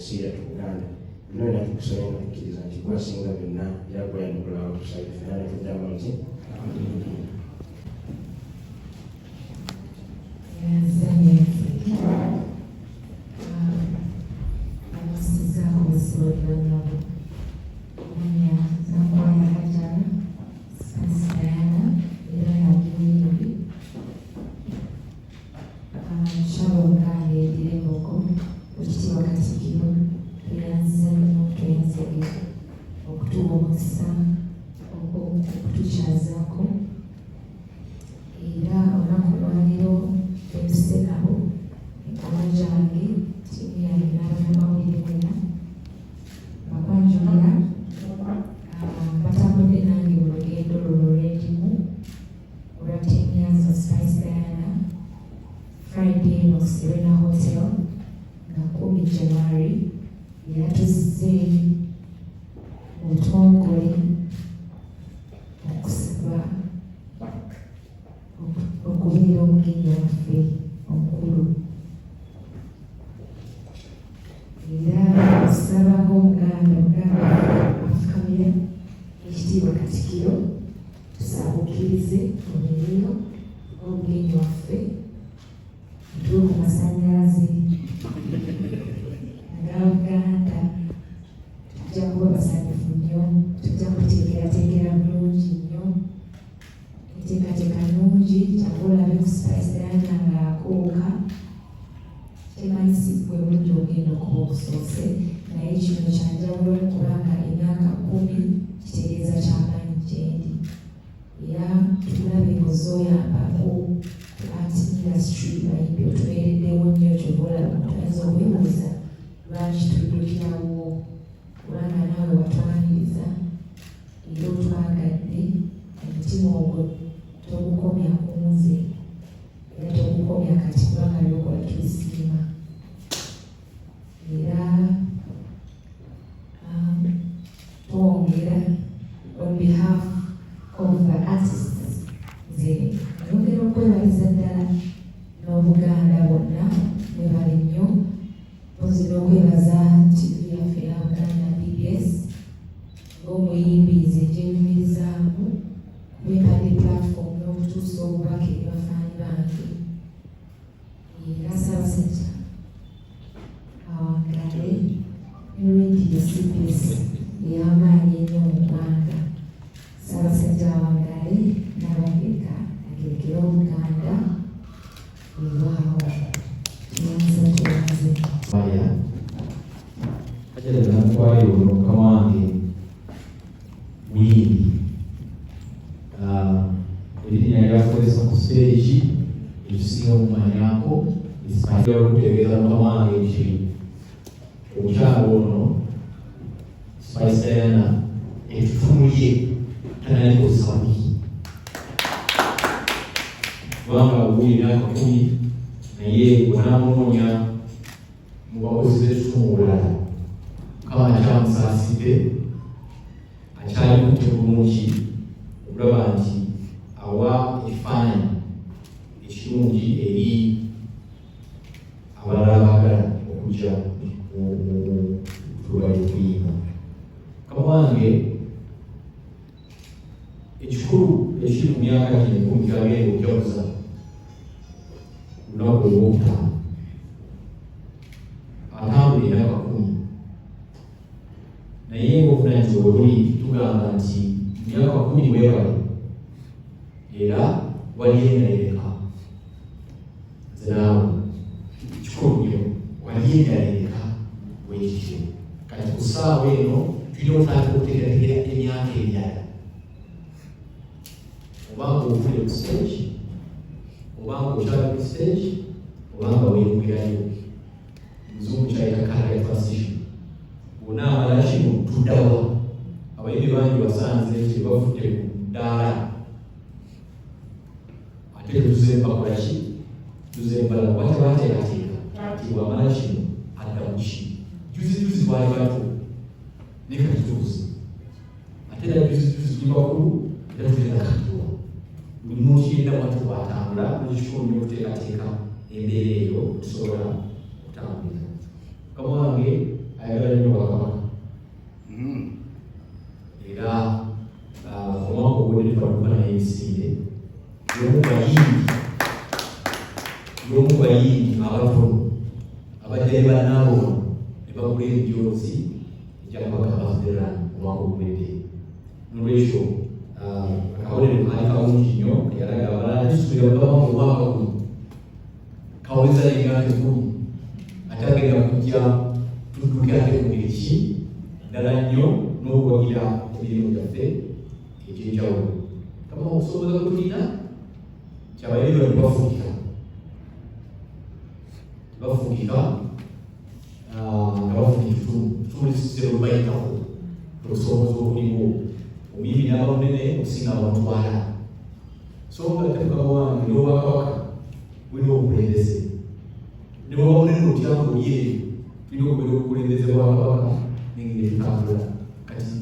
ensi yattu Buganda. Bino byonna tukusabye nga tukkiriza nti ggwe asinga byonna era ggwe ayanukula awo tusabye ffenna ne tuddamu nti Amiina. Ekitiibwa Katikkiro, tweyanziza nnyo tweyanzege okutuwa omukisa okutukyazaako era olunaku olwaleero twetuse nabo mikwano gyange, ttiimu yange n'abannamawulire mwena bakwanjulira batambudde nange mu lugendo luno lwendimu olwa 10 years of Spice Diana. Friday eno ku Serena Hotel nga 10 January, era tuzze mu butongole okusaba okubeera omugenyi waffe omukulu, era okusaba ng'Omuganda, Omuganda afukamira. Ekitiibwa Katikkiro, tusaba okkirize obeereyo ng'omugenyi waffe, otuwe ku masannyalaze aga Buganda. Tujja kuba basanyufu nnyo, tujja kuteekerateekera bulungi nnyo, enteekateeka nnungi. Kyava olabe ku Spice Diana ng'akuuka, temanyi si gwe bulungi ogenda okuba ogusoose, naye kino kyanjawulo kubanga emyaka 10 kitegeeza kyamaanyi gyendi, era tukulabe ng'ozooyambako ku art industry. Bayimbi otubeereddewo nnyo, kyova olaba omuntu ayinza okwebuuza lwaki tuddukirawo, kubanga naawe watwaniriza era otwagadde. Omutima ogwo togukomya ku nze era togukomya kati, kubanga byokola tubisiima. Era twongera on behalf of the artists, nze nyongera okwebaliza ddala n'Obuganda bwonna, mwebale nnyo. Mpozi n'okwebaza TV yaffe ya Buganda BBS. Ng'omuyimbi nze gyenyumirizaamu kwempadde platform n'okutuusa obubaka eri bafaani bange. Era Ssaabasajja awangale, ne radio CBS ey'amaanyi ennyo mu ggwanga. Ssaabasajja awangale, n'Abafirika agerekere Obuganda. Weewaawo, tuyanza, tuyanze. Aya. Hajjati Namukwaya ono mukama wange muyimbi. Erinnya lyakozesa ku stage etusinga mumanyako okutegeeza mukama wange nti omukyala ono Spice Diana ettutumu lye tanalikozesa bubi, kubanga wuuyo emyaka 10 naye bw'onaamunoonya mu bakozi b'ettutumu obulala, Mukama akyamusaasidde, akyali kutte bulungi okulaba nti awa ekifaananyi ekirungi eri abalala baagala okujja mu tuluba ly'okuyimba. Mukama wange, ekikulu ekiri mu myaka gino 10 kyagenda okujaguza lunaku olwokutaano, atambula emyaka 10, naye ng'obuvunanyizibwa bwe buli tugamba nti myaka 10 weebale, era walyendaereka. Nze naawe kikulu nnyo, walyendaereka bwekityo. Kati ku ssaawa eno tulina okutandika okuteekerateekera emyaka emirala, obanga ovudde ku stage, obanga okyali ku stage, obanga weeyongerayo. Muzungu kyayita career transition. Bw'onaamala kino tuddawa? Abayimbi bangi basanze nti bavudde ku ddaala, ate tuze bakola ki? Tuze mbala kuba tebateekateeka nti bw'amala kino adda mu ki. Juzi juzi twali bato, naye kati tukuze, ate era juzi juzi tuli bakulu era tugenda katuwa. Buli muntu yenna bwatyo bw'atambula, nekikulu nnyo okuteekateeka embeera eyo tusobola okutambulira. Mukama wange. Baliraana abo wano ne bagula emijoozi egya Kabaka Birthday Run omwaka oguwedde. Nolwekyo akabonero kaali kalungi nnyo keyalaga abalala tusuubira mukama wange omwaka guno kaweza emyaka 10 ate agenda kujja tudduke ate ku ngeri ki ddala nnyo n'okuwagira emirimu gyaffe egy'enjawulo. Kama okusobola kwe tulina nti abayimbi bano tebafugika, tebafugika nga bafuna ekitumu tulisise lubayitako okusoboza obuliwo omuyimbi n'aba munene okusinga abamutwala so nga ate mukama wange n'obwakabaka bulina obukulembeze ne bwaba munene otya ng'oli eyo tulina okubeera obukulembeze bwa kabaka n'engeri etambula. Kati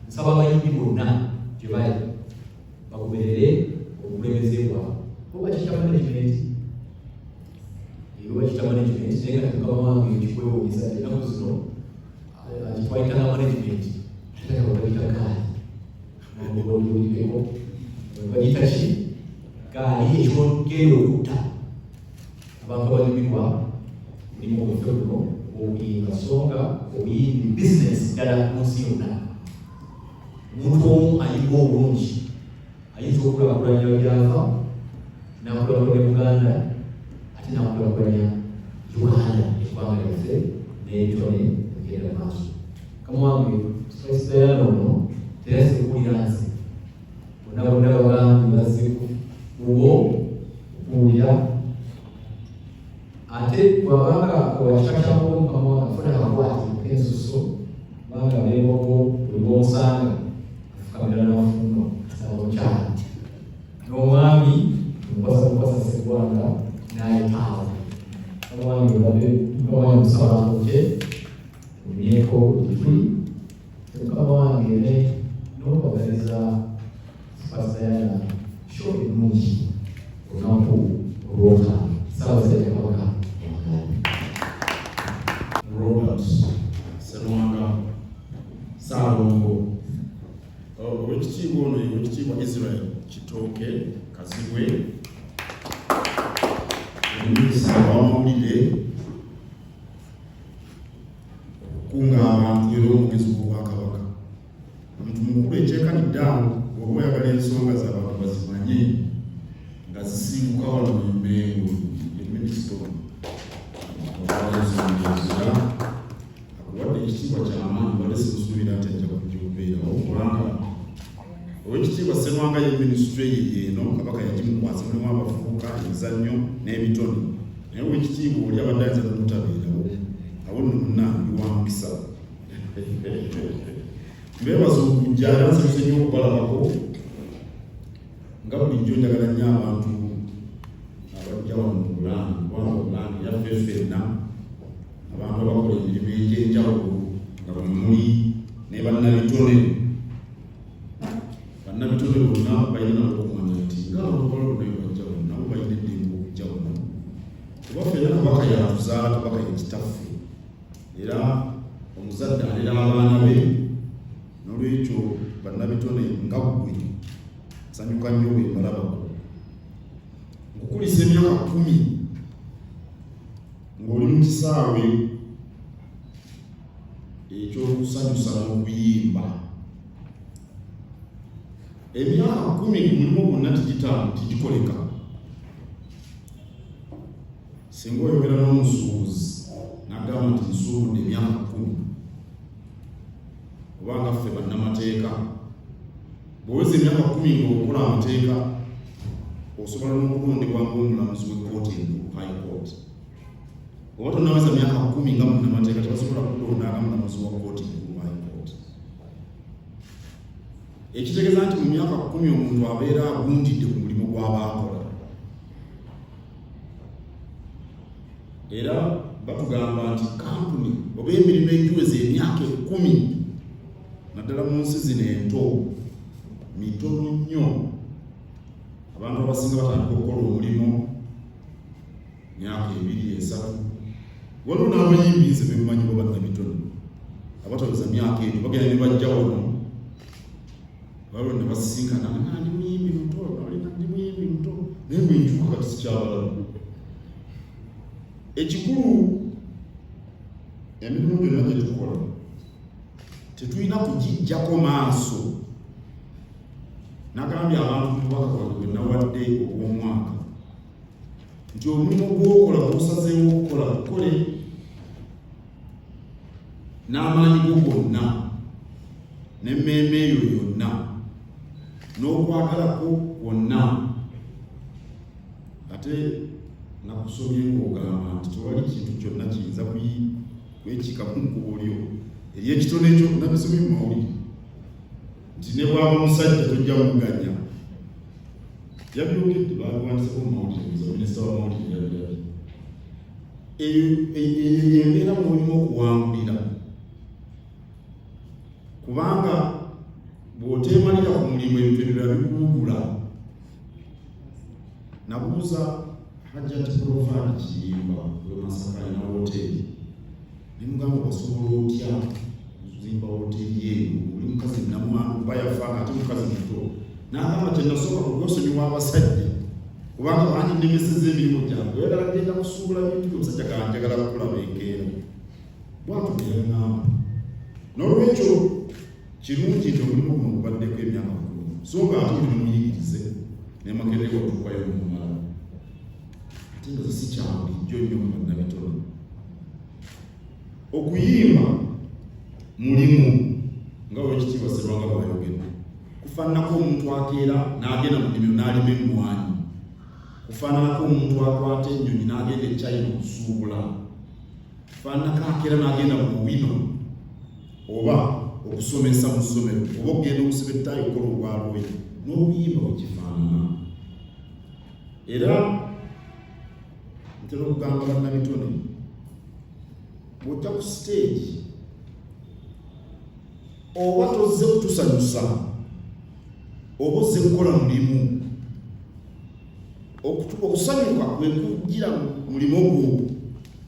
nsaba abayimbi bonna gye bali bagoberere obukulembeze bwabwe, bo bakiyita management, bo bakiyita management, naye kati mukama wange ekikwewuunyisa ennaku zino kitwayitanga management ate kati bagiyita gaali, olibeko bagiyita ki gaali ekyogenda okutta abantu abanyumirwa omulimu gwaffe guno ogw'okuyimba, so nga obuyimbi bizinesi ddala mu nsi yonna. Omuntu omu ayimba obulungi ayinza okukulaakulanya gy'ava, n'akulaakulanya Buganda, ate n'akulaakulanya Uganda, eggwanga lyaffe n'ebitone ebigenda mu maaso. Mukama wange Spice Diana ono teyazze kuwulira nze, bonna bonna bagambye bazze kuwo okuwulira, ate bw'abanga wakika kya Mwogo mukama wange afuna akakwate k'ensusso kubanga abeemwogo buli lw'omusanga afukamira n'afumba asaba omukyala n'omwami omukwasa mukwasa Sseggwanga n'ayitaawo. Mukama wange obadde mukama wange musaba nje omyeko gye tuli mukama wange ne n'okwagaliza Spice Diana show ennungi olunaku olwokutaano. Ssaabasajja Kabaka awangaale. Robert Serwanga Ssaalongo Owekitiibwa ono ye Owekitiibwa Israel Kitooke Kazibwe, Minisita w'amawulire, okukunga abantu era omwogezi w'Obwakabaka. Omuntu mukulu ekyekanidde awo, bw'oba oyagala ensonga z'abantu bazimanye nga zisinguka wano mu Mmengo, ye minisita ono ensonga ezira akuwadde ekitiibwa ky'amaanyi. Mbadde simusuubira nti ajja kujja okubeerawo kubanga Owekitiibwa Sserwanga ye minisitule ye yeeno Kabaka yagimukwasa, mulimu abavubuka, emizannyo n'ebitone, naye Owekitiibwa oli abadde ayinza n'obutabeerawo. Awo nno munnange wa mukisa. Mbeebaza okujja era nsanyuse nnyo okubalabako. Nga bulijjo njagala nnyo abantu abajja wano mu Bulange kubanga Bulange yaffe ffenna, abantu abakola emirimu egy'enjawulo nga bwe muli ne bannabitone. Bannabitone bonna balina nabo okumanya nti ng'abantu abalala bonna bwe bajja wano, nabo balina eddembe okujja wano kuba ffenna Kabaka yatuzaala, Kabaka ye kitaffe era omuzadde alera abaana be. N'olwekyo bannabitone nga ggwe nsanyuka nnyo bwe mbalabako. Nkukulisa emyaka 10 ng'oli mu kisaawe ekyokusanyusa n'okuyimba. Emyaka 10 ku mulimu gwonna tigikoleka. Singa oyogera n'omusuubuzi n'agamba nti nsuubudde emyaka 10, oba nga ffe bannamateeka, bw'oweza emyaka 10 ng'okola amateeka osobola n'okulondebwa ng'omulamuzi w'ekkooti enkulu, High Court. Oba tonnaweza myaka 10 nga munnamateeka, tebasobola kukulonda nga mulamuzi wa kkooti enkulu, High Court. Ekitegeeza nti mu myaka 10 omuntu abeera agundidde ku mulimu gw'aba akola. Era batugamba nti kampuni oba emirimu egiweza emyaka 10 naddala mu nsi zino ento mitono nnyo. Abantu abasinga batandika okukola omulimu myaka 2, 3. Waliwo n'abayimbi nze bemmanyi bo bannabitone abataweza myaka egyo, bagenda ne bajja wano, waliwo ne basisinkana nga ndi muyimbi muto, ndi muyimbi muto, naye bwe ntuuka kati sikyabalaba. Ekikulu Emirimu gyonna gye tukola tetulina kugijjako maaso. Nagambye abantu mu bubaka bwange bwe nawadde obw'omwaka nti omulimu gw'okola gw'osazeewo okukola gukole n'amaanyi go gonna n'emmeeme eyo yonna n'okwagala kwo kwonna. Ate nakusomye ng'ogamba nti tewali kintu kyonna kiyinza kwekiika mu kkubo lyo ery'ekitone kyo. Nabisomye mu mawulire nti ne bwaba musajja tojja muganya. Yabyogedde, babiwandiseko mu mawulire, nza minisita w'amawulire yabirabye. Eyo y'embeera mw'olina okuwangulira, kubanga bw'oteemalira ku mulimu ebintu ebirala bikuwugula. Nabuuza Hajjat Profan Kiyimba we Masaka, alina woteeri, ne mugamba, wasobola otya okuzimba woteeri eyo oli mukazi namwandu, kuba yafa nga ate mukazi muto? N'agamba, kye nasooka okwesonyiwa abasajja, kubanga bangi nnemeseza emirimu gyange. Oyagala genda kusuubula bintu, omusajja kanjagala kulaba enkeera. Bwatyo bwe yaŋŋamba. N'olwekyo kirungi nti omulimu guno gubaddeko emyaka 10, so nga ate oli nomuyigirize ne Makerere watuukayo n'omumala, ate nga si kya bulijjo nnyo mu bannabitone. Okuyimba mulimu nga Owekitiibwa Serwanga bw'ayogedde, kufaananako omuntu akeera n'agenda mu nnimiro n'alima emmwanyi, kufaananako omuntu akwata ennyonyi n'agenda e China okusuubula, kufaananako akeera n'agenda mu Owino oba okusomesa mu ssomero oba okugenda okusiba ettaayi okukola obwalooya. N'okuyimba bwe kifaanana. Era ntera okugamba bannabitone, bw'ojja ku siteegi oba tozze kutusanyusa, oba ozze kukola mulimu. Okusanyuka kwe kujjira mulimu gwo.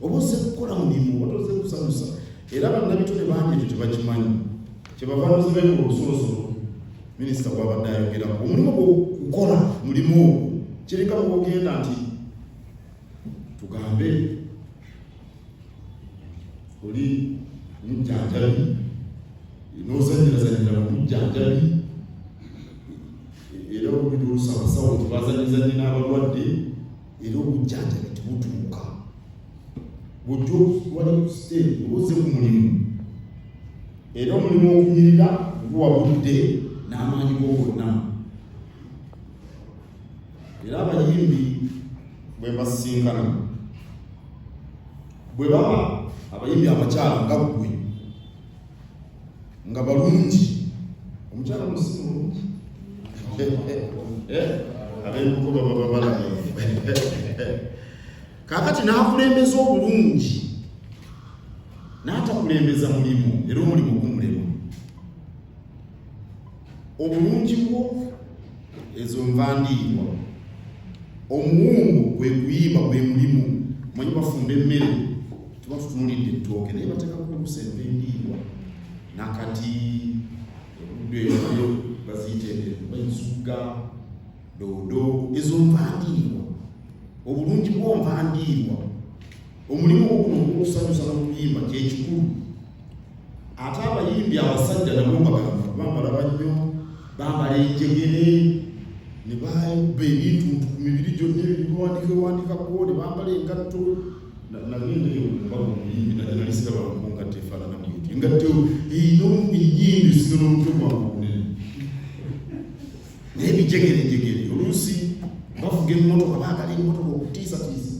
Oba ozze kukola mulimu, oba tozze kusanyusa. Era bannabitone bangi ekyo tebakimanyi, kyebava noze bekola obusolosolo minisita gwabadde ayogerako. Omulimu gwo kukola mulimu ogwo, kireka bwogenda nti tugambe oli mujjanjabi n'ozanyirazanyira mu bujjanjabi, era olubiri oluusi abasawo tebazanyizanye n'abalwadde, era obujjanjabi tebutuuka. Bw'ojja wali ku siteegi oba ozze ku mulimu, era omulimu okunyirira guwa budde n'amaanyi go gonna. Era abayimbi bwe mbasisinkana, bwe baba abayimbi abakyala nga ggwe nga balungi, omukyala musi mulungi, ab'embugo baba babalamu, kaakati n'akulembeza obulungi n'atakulembeza mulimu, era omulimu gumulema. Obulungi bwo ezo nvandiirwa, omuwumbo gwe kuyimba, gwe mulimu. Manyi bafumba emmere, tuba tutunulidde ettooke, naye bateekako oluusi enva endiirwa nakati obudde eyo baziyita oba ensugga, doodo, ezo nvandiirwa. Obulungi bwo nvandiirwa, omulimu guno ogw'okusanyusa n'okuyimba kyekikulu. Ate abayimbi abasajja nabo mbagamba, bambala bannyo, bambala enjegere ne baba ebintu ku mibiri gyonna ebiwandikewandikako, ne bambala engatto. Nagenda eyo mbaga omuyimbi najja, nali sirabanko ngatto efaanana bweti, engatto erina enyindo esinga n'omutwe gwange ogunene, naye bijegerejegere. Oluusi bavuga emmotoka, baagala emmotoka okutiisatiisa.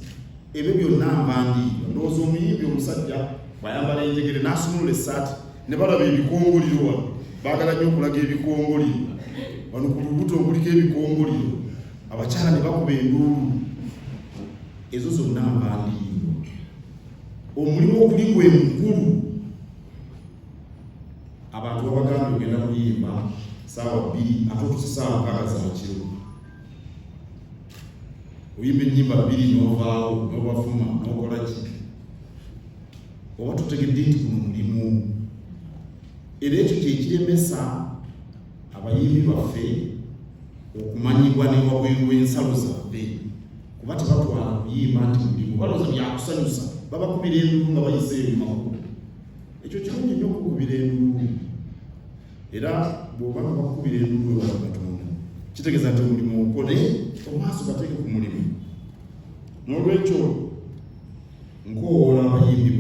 Ebyo byonna nvandiirwa. Ndowooza omuyimbi omusajja bw'ayambala enjegere n'asumulula essaati ne balaba ebikongoliro wano, baagala nnyo okulaga ebikongoliro wano ku lubuto okuliko ebikongoliro, abakyala ne bakuba enduulu. Ezo zonna nvandiirwa, omulimu okuli gwe mukulu. Abantu babagambye ogenda kuyimba saawa 2, ate otuse saawa 6 za kiro, oyimba ennyimba bbiri n'ovaawo n'obafuma n'okola ki? Oba tutegedde nti guno mulimu, era ekyo kyekiremesa abayimbi baffe okumanyibwa newabweru w'ensalo zaffe, kuba tebatwala kuyimba nti mulimu, balowooza byakusanyusa, babakubira enduulu nga bayise eyo mu makubo. Ekyo kirungi nnyo okukubira enduulu, era bw'oba nga bakukubira enduulu ewa Katonda, kitegeeza nti omulimu okwo, naye omaaso gateeke ku mulimu. N'olwekyo nkowoola abayimbi.